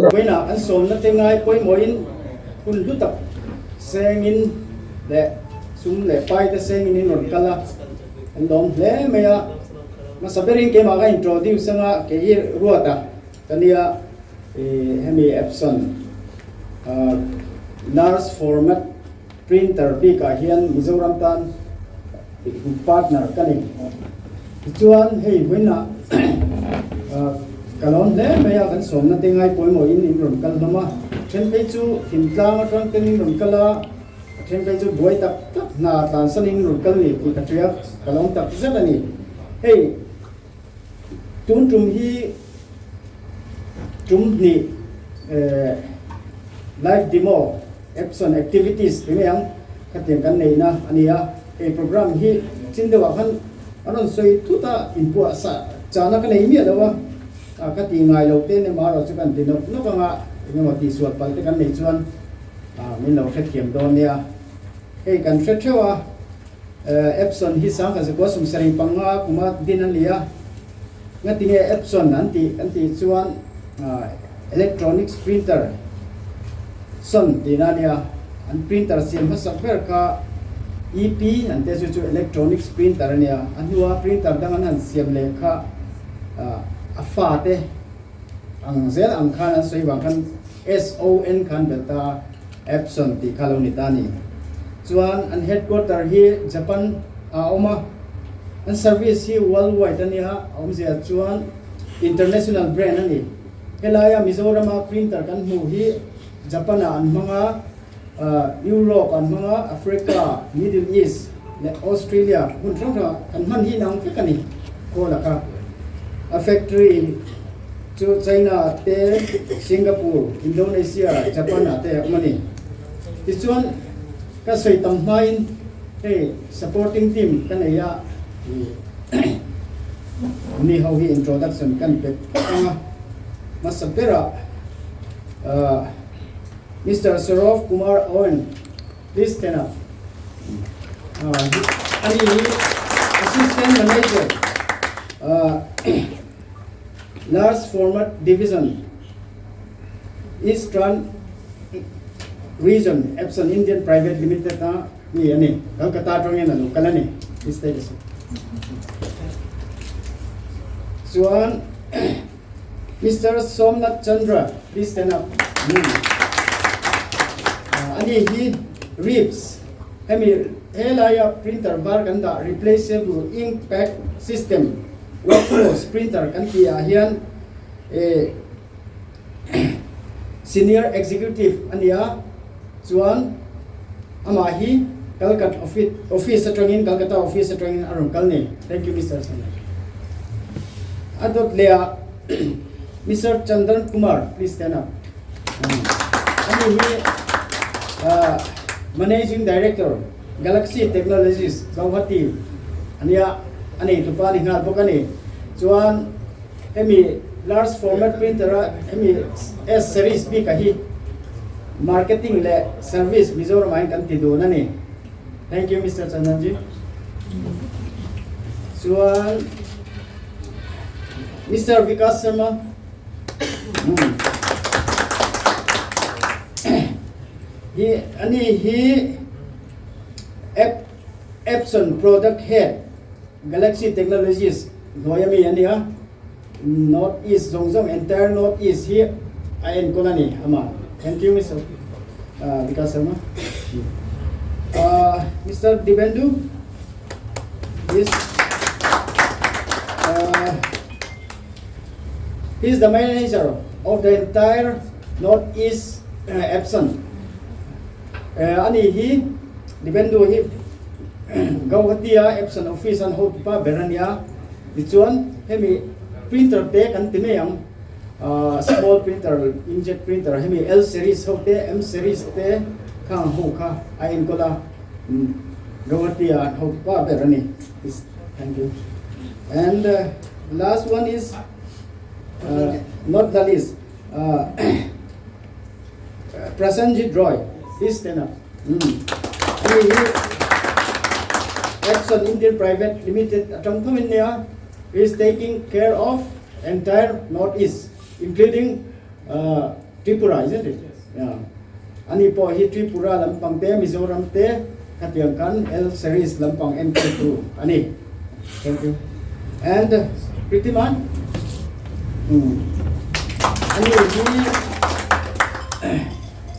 Vawiinah an sawmna te ngai pawimawhin hun hlu tak sengin leh sum leh pai te sengin in rawn kal a, an lawm hle mai a. Hmasa berin keimah ka introduce anga kei hi Ruata ka nia ih hemi Epson large format printer bikah hian Mizoram tan partner ka ni. Tichuan hei vawiinah ka lawm hle mai a kan sawmna te ngai pawimawhin in rawn kal hlawm a, then phei chu thingtlang atang ten in rawn kal a. A then phei chu buai tak tak hna tlansan in rawn kal ni tih ka hria, ka lawm tak zet a ni. Hei tun tum hi tum hnih live demo Epson activities ti mai ang khatiang kan neihna a ni a, hei program hi chin deuhah khan a rawn sawi thut a, inpuah sa chana ka nei miah lo a, ka ti ngai lo te emarawh chu kan ti nawk nawk ang a, engemaw tihsual palh te kan neih chuan Min lo hrethiam dawn nia. Hei kan hre theuh a, Epson hi sangkhat zakua sumsarih panga kuma din a ni a. Ngatinge Epson an tih kan tih chuan electronics printer son tihna a nia. An printer siam hmasak ber kha EP an tih a chu chu electronics printer a nia. A hnua printer dang an han siam leh kha a fate ang zel ang khan an sawi vang khan SON khan belh ta a, Epson tih kha lo ni ta a ni. Chuan an headquarter hi Japan ah a awm a, an service hi worldwide a nia, a awmzia chuan international brand a ni. Helaia Mizorama printer kan hmuh hi Japan ah an hmang a, Europe an hmang a, Africa, Middle East leh Australia hmun hrang hrangah an hman hi inang vek a ni. Kawla kha a factory chu China te, Singapore, Indonesia, Japan ah te a awm a ni. Tichuan ka sawi tam hmain hei supporting team ka nei a, mi ho hi introduction kan pe phawt ang a, hmasa berah Mister Saurav Kumar Owen, please stand up. Ani hi Assistant Manager, Large Format Division, Eastern Region, Epson Indian Private Limited a mi a ni. Kolkata atangin a lo kal a ni. Please take a seat. Chuan Mister Somnath Chandra, please stand up. Ani hi RIPS, hemi helaia printer var kan dah replaceable ink pack system workforce printer kan tih ah hian senior executive a ni a, chuan amah hi Calcutta office atangin Calcutta office atangin a rawn kal ni. Thank you Mister Somnath. A dawt leh ah Mister Chandan Kumar, please stand up. Ani hi Managing Director Galaxy Technologies Guwahati ania a nei tupa a ni nghal bawk a ni. Chuan hemi large format printer a hemi S series bik a hi marketing leh service Mizoram ah hian kan ti dun a ni. Thank you Mister Chandanji. Chuan Mister Vikas Sharma. Hi ani hi Epson Product Head Galaxy Technologies hnuai ami a nia. North East zawng zawng entire North East hi a enkawl a ni ama. Thank you Mister Vikas Sharma. Mister Dibendu is he is the manager of the entire North East Epson. Ani hi Dibendu hi Guwahati a Epson office an hotupa ber a nia. Tichuan hemi printer te kan ti mai ang, small printer, inkjet printer hemi L series ho te, M series te khang ho kha a enkawl a, Guwahati ah an ho pa ber a ni. Thank you. And last one is not the least, Prasenjit Roy, please stand up. Ani hi Epson Indian Private Limited atang thawin nia is taking care of entire North East including uh, Tripura isn't it? Yeah. Ani pawh hi Tripura lampang te Mizoram te khatiang kan L series lampang enkawl tu ani. Thank you. And Pritiman hmm. Ani hi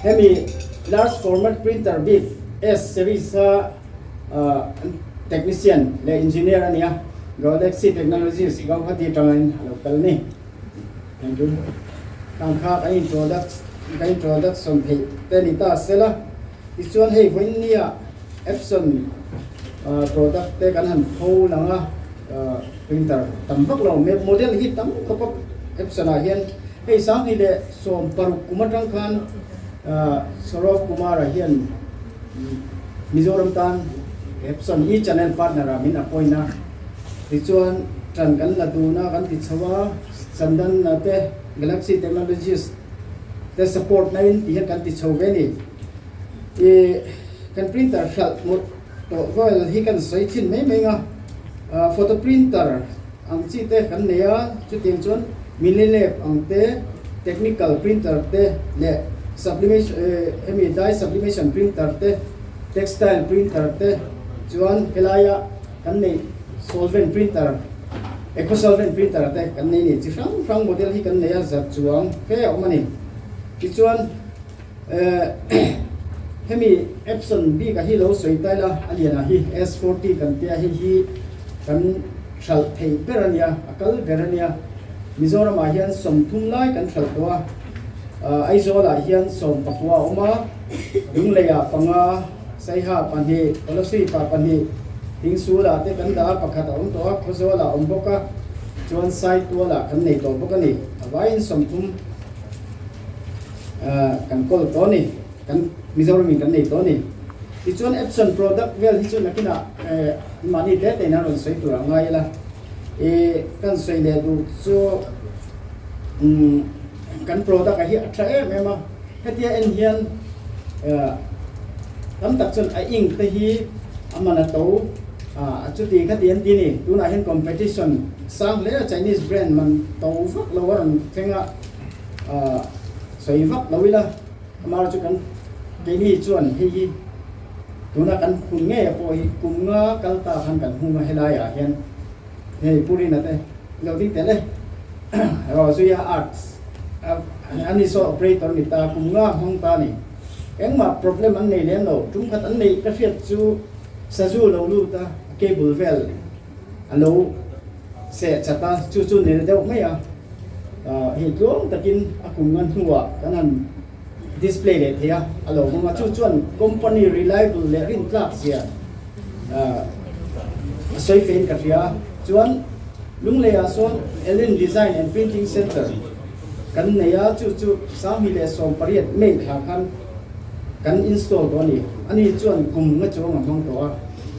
Hemi large format printer bik S series a technician leh engineer a nia, Galaxy Technologies Guwahati atangin a lo kal ni. Thank you. Tang kha kan introduct kan introduction theih te ni ta sela. Tichuan hei vawinia Epson product te kan han pho lang a, printer tam vak lo model hi tam khawp a Epson ah hian hei 2016 kum atang khan Saurav Kumar-a hian Mizoram tan Epson e-channel partner ah min appoint a, tichuan tan kan la dun a kan ti chho a, Chandan te Galaxy Technologies te support na in ti hian kan ti chho ve a ni. I kan printer hralh hmuh tawh vel hi kan sawi thin mai mai a, photo printer ang chi te kan nei a, chutiang chuan minilab ang te, technical printer te leh sublimation hemi dye sublimation printer te, textile printer te chuan helaia kan neih solvent printer, eco solvent printer te kan nei ni chi hrang hrang model hi kan nei a zat chuang fe a awm a ni. Tichuan. Hemi Epson bik a hi lo sawi ta ila, a lian ah hi S40 kan tia hei hi kan hralh theih ber a nia, a kal ber a nia. Mizoram ah hian 30 lai kan hralh tawh a, Aizawl ah hian 19 a awm a, Lunglei ah panga, Saiha pahnih, Kolosip ah pahnih, Thingsul ah te kan dah a, pakhat a awm tawh a, Khawzawl ah a awm bawk a, chuan Saitual ah kan nei tawh bawk a ni. A vaiin 30. Kan kawl tawh a ni, kan Mizoram in kan nei tawh a ni. Tichuan Epson product vel hi chu nakinah mahni te tein a rawn sawi tur a ngai ila. I kan sawi leh duh chu kan product a hi a tha em em a, hetia en hian tam tak chuan a ink te hi a man a to a chuti khati an ti a ni. Tunah hian competition sang hle a Chinese brand man to vak lo a rawn thleng a. Sawi vak lo ila, amah chu kan keini chuan hei hi tuna kan hun ngei a pawh hi kum nga kal ta khan kan hung a helaiah hian hei Purina te lo ding tel e Rozuia Arts ani saw operator ni ta kum nga hmang ta ni engmah problem an nei lem lo tum khat an neih ka hriat chu sazu lo lut a cable vel a lo seh chat a, chu chu nel deuh mai a, hei tluang takin a kum ngan hnuah kan han display leh thei a, a lo hmang a, chu chuan company reliable leh rintlak zia a sawi fein ka hria a, chuan Lungleiah sawn Ellen Design and Printing Centre kan nei a, chu chu 2018 May thla khan kan install tawh a ni, ani chuan kum nga chuang a hmang tawh a,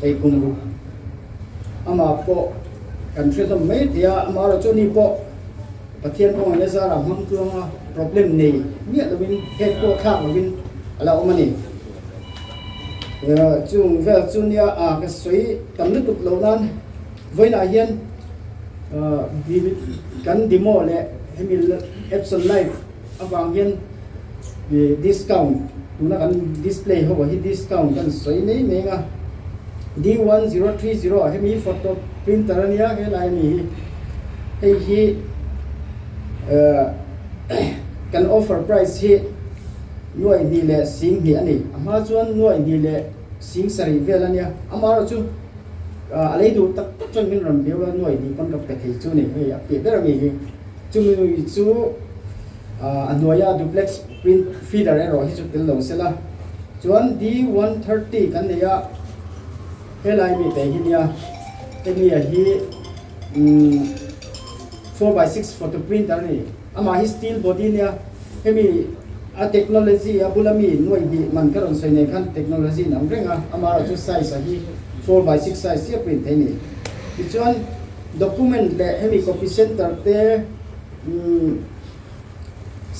hei kum ruk. Amah pawh kan hre hlawm mai thei a, amaherawh chu ni pawh Pathian kawngah hian zara hmang tluanga problem nei miah lovin head pawh thlak lovin a la awm a ni. Chung vel chu nia a ka sawi tam lutuk loh nan vawiinah hian kan demo leh. hemi Epson Live avang hian ih discount tuna kan display ho ah hi discount kan sawi mai mai ang a D 1030 ah hemi photo printer ania helai ami hi hei hi eh kan offer price hi nuaih hnih leh sing hnih a ni a hma chuan nuaih hnih leh sing sarih vel ania amaherawhchu a lei duh tak tak chuan min rawn biau a nuaih hnih pawn ka pe thei chu a ni hei a piah ber ami hi chumi chu a hnuaia duplex print feeder erawh hi chu tel lo se la chuan D 130 kan nei a helai mi te hi nia hemi a hi umm 4x6 photo printer a ni amah hi steel body nia hemi a technology a bula mi nuaih hnih man ka rawn sawi nei khan technology in ang reng a amaherawh chu size a hi 4x6 size chiah print thei a ni tichuan document leh hemi copy center te Umm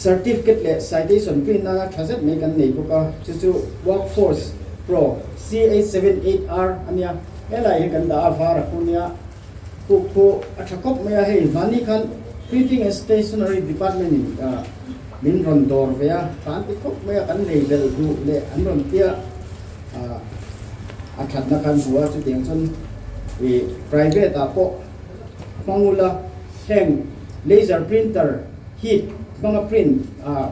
certificate leh citation print nana tha zet mai kan nei bawk a, chu chu Workforce Pro CH78R a nia, helai hi kan dah a var a khu nia, khu khu a tha khawp mai a, hei hmani khan Printing and Stationery Department in min rawn dawr ve a, tha an ti khawp mai a, kan nei belh duh leh an rawn tia a thatna khan hmu a, chutiang chuan ih private ah pawh hmang ula. Heng laser printer heat hmanga print ah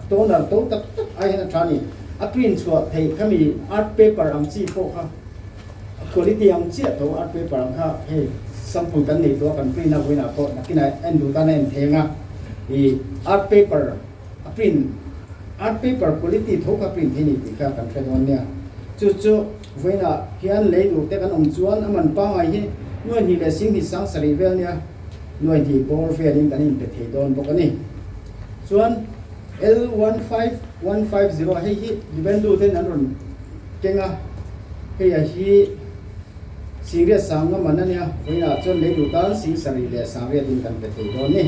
toner to tak tak ai hian a tha a ni. A print chhuah theih kha mi art paper ang chi pawh kha quality ang chiah tho art paper ang kha hei sample kan nei tawh a kan print a vawiinah pawh nakinah en duh tan a en thei ang a ih art paper a print art paper quality tho kha print thei a ni tih kha kan hre dawn nia. Chu chu vawiinah hian lei duh te kan awm chuan a man pangngai hi nuai hnih leh sing hnih sang sarih vel nia. Nuai hnih bawr velin kan inpe thei dawn bawk a ni. Chuan L15150 hei hi Juventu ten an rawn keng a, hei a hi Singriat sang nga man a nia, vawiinah chuan lei duh tan sing sarih leh sangriatin kan pe thei dawn ni.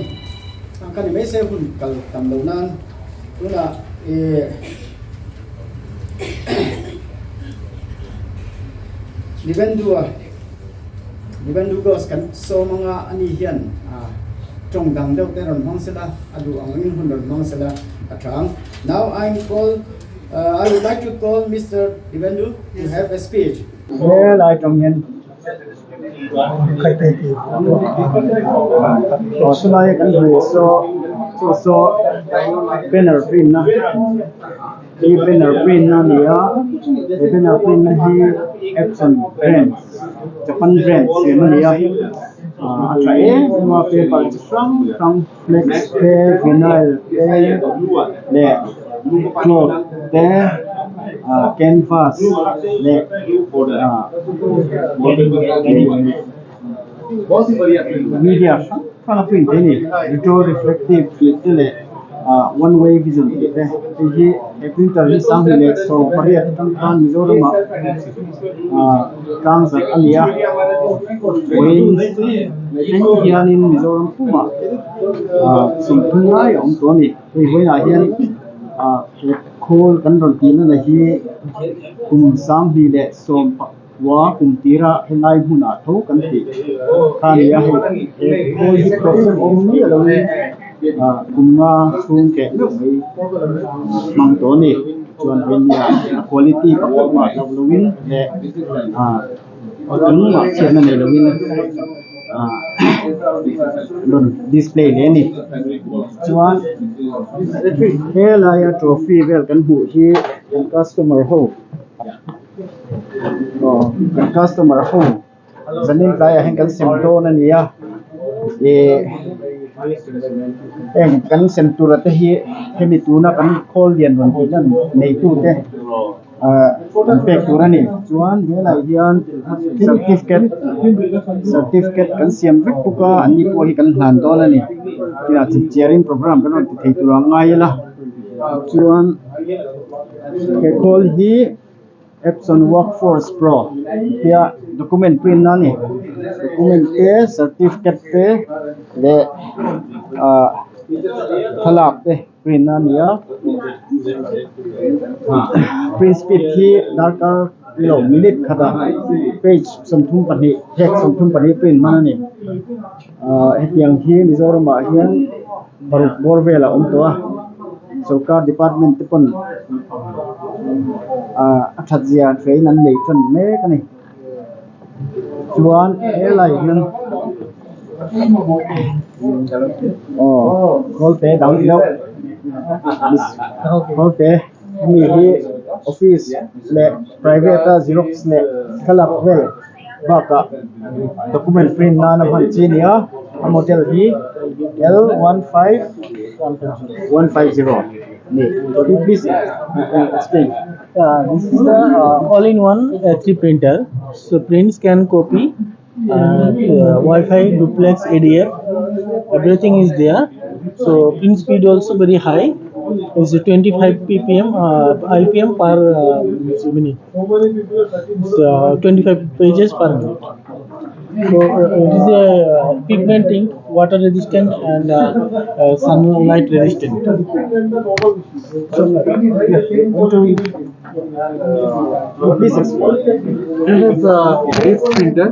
Ang kha ni mai se hun kal tam loh nan tunah ih Juventu-a Juventu Ghost kan sawm anga ani hian tawng dang deuh te rawn hmang sela a duh ang angin hun rawn hmang sela a tha ang. Now I'm call I would like to call Mister Juventu to have a speech. Helai tawng hian aw chulai kan hmu saw chu saw banner print na. Hi banner print na a ni a he banner print na hi Epson brand Japan brand siam a ni a ah a tha em em a paper chi hrang hrang flex te vinyl te leh cloth te ah canvas leh ah media hrang hrang a print thei a ni retro reflective tih te leh ah one way vision tih te hei hi he printer hi sanghnih leh 18 atang khan Mizoram ah ah tlang zarh a ni a vawiin thleng hianin Mizoram pumah ah 30 lai a awm tawh a ni hei vawiinah hian ah he khawl kan rawn tih nana hi kum sanghnih leh sawm. Khua kum tira helai hmunah tho kan tih kha a ni a, hei he khawl hi problem awm miah lovin ah kum nga chhung keh meuh mai hmang tawh a ni. Chuan hei a quality pakhat mah hlauh lovin leh ah engmah chhiatna nei lovin ah rawn display hle a ni. Chuan helaia trophy vel kan hmuh hi kan customer ho. Aw kan customer ho zanin tlaiah hian kan sem dawn a ni a ih heng kan sem tura te hi hemi tuna kan khawl lian rawn tih lan neitu te ah an pek tur a ni chuan helaiah hian certificate certificate kan siam vek bawk a an ni pawh hi kan hlan dawn a ni tinah chipchiarin programme kan rawn ti thei tur ang ngai ila chuan. He khawl hi Epson Workforce Pro tia document print na a ni document te certificate te leh ah thlalak te print na a ni a print speed hi darkar lo minute khatah page 32 phek 32 print hman a ni ah hetiang hi Mizoramah hian. Paruk bawr vel a awm tawh a sorkar department te pawn ah a that zia hrein an nei tan mek a ni chuan helaiah hian aw khawl te dang deuh khawl te hemi hi office leh private a xerox leh thlalak vel. Bakah document print nana hman chi a ni a a model hi L 15150 a ni could you please explain. This is the all in one A3 printer so print scan copy wifi duplex ADF everything is there so print speed also very high is 25 ppm IPM per minute. So 25 pages per minute. So it is a pigment ink, water resistant and sunlight resistant. So, please explain. This is a this printer,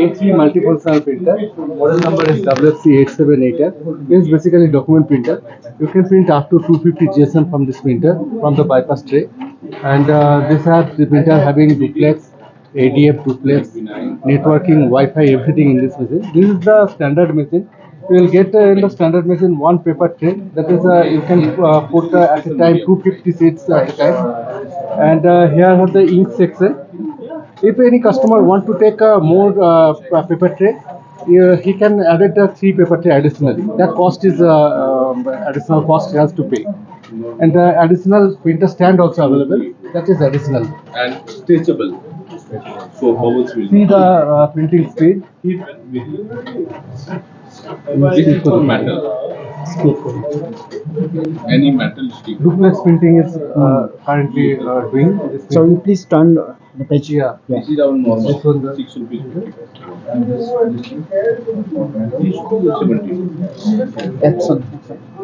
A3 multifunctional printer. Model number is WFC878F. It is basically document printer. You can print up to 250 GSM from this printer, from the bypass tray. And this has the printer having duplex, ADF duplex, networking, Wi-Fi, everything in this machine. This is the standard machine. You will get in the standard machine one paper tray. That is, you can put at a time 250 sheets at a time. And here have the ink section. If any customer want to take a more paper tray, he can add it 3 paper tray additionally. That cost is additional cost he has to pay. And the additional printer stand also available. That is additional. And stretchable. So bubbles will. See the printing speed. This is for metal. Any metal stick. Duplex printing is currently doing. This So you please turn the page. Yeah. Yeah. This is our normal. This one, the- 6 rupees 50. And this this 70. Epson.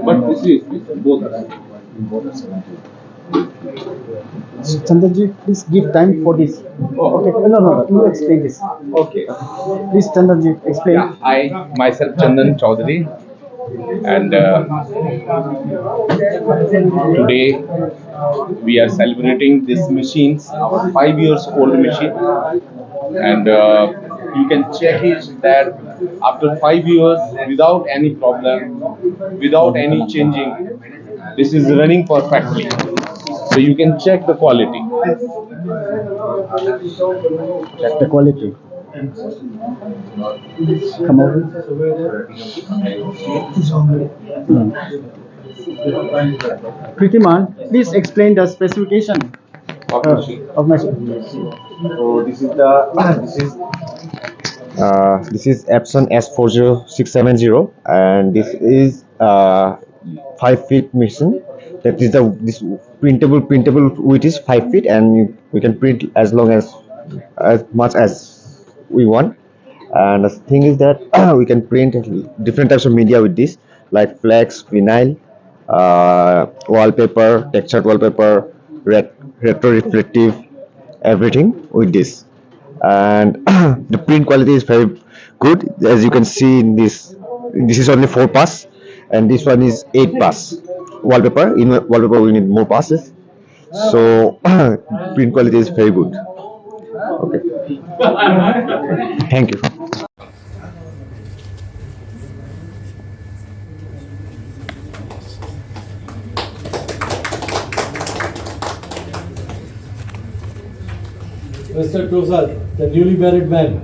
But this is both are. Chandanji, please give time for this. Okay. No, no, you explain this. Okay. Please, Chandanji, explain. Yeah, I myself Chandan Chaudhary, and today we are celebrating this machines, our 5 years old machine, and you can check it that after 5 years, without any problem, without any changing, this is running perfectly. So you can check the quality. Check the quality. Come over. Pritiman, please explain the specification Of machine. of machine. So this is the this is This is Epson S40670, and this is 5 feet machine. That is the this printable width is 5 feet, and we can print as long as much as we want. And the thing is that we can print different types of media with this, like flex, vinyl, wallpaper, textured wallpaper, retroreflective, everything with this. And the print quality is very good, as you can see in this. This is only 4 pass, and this one is 8 pass. Wallpaper, in wallpaper we need more passes, so print quality is very good. Okay, thank you. Mr. Prasad, the newly married man.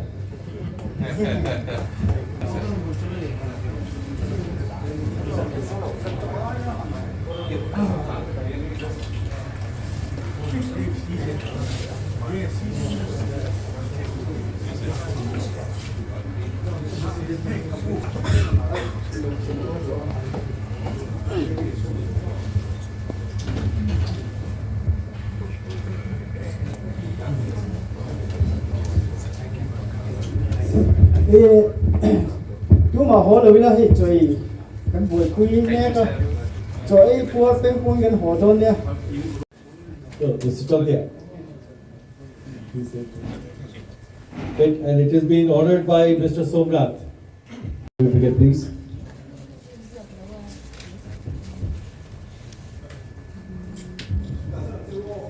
Tumah haw lo ila hei chaw ei kan buaipui mek a, chaw ei puar peng pawhin kan haw dawn nia. Mr. Chandia. And it has been ordered by Mr. Somnath. Certificate, please. I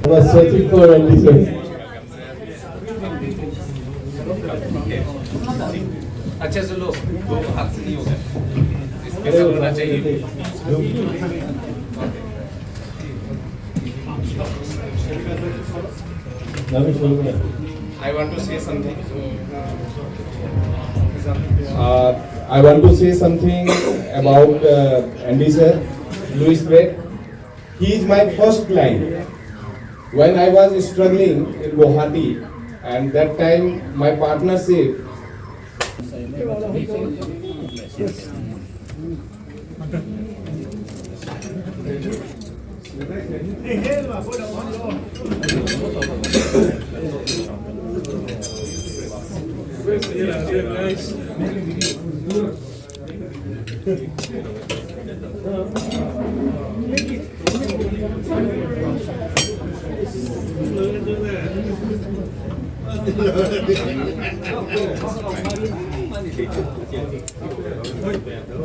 was searching for Andy sir. अच्छे से लो, दो हाथ से नहीं होगा, स्पेशल होना चाहिए। I want to say something. I want to say something about Andy sir, Louis Brett. He is my first client. When I was struggling in Guwahati, and that time my partner said,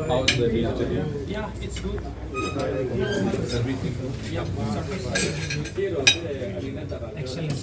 How is the digital? Yeah, it's good. Everything good? Yeah. Excellent.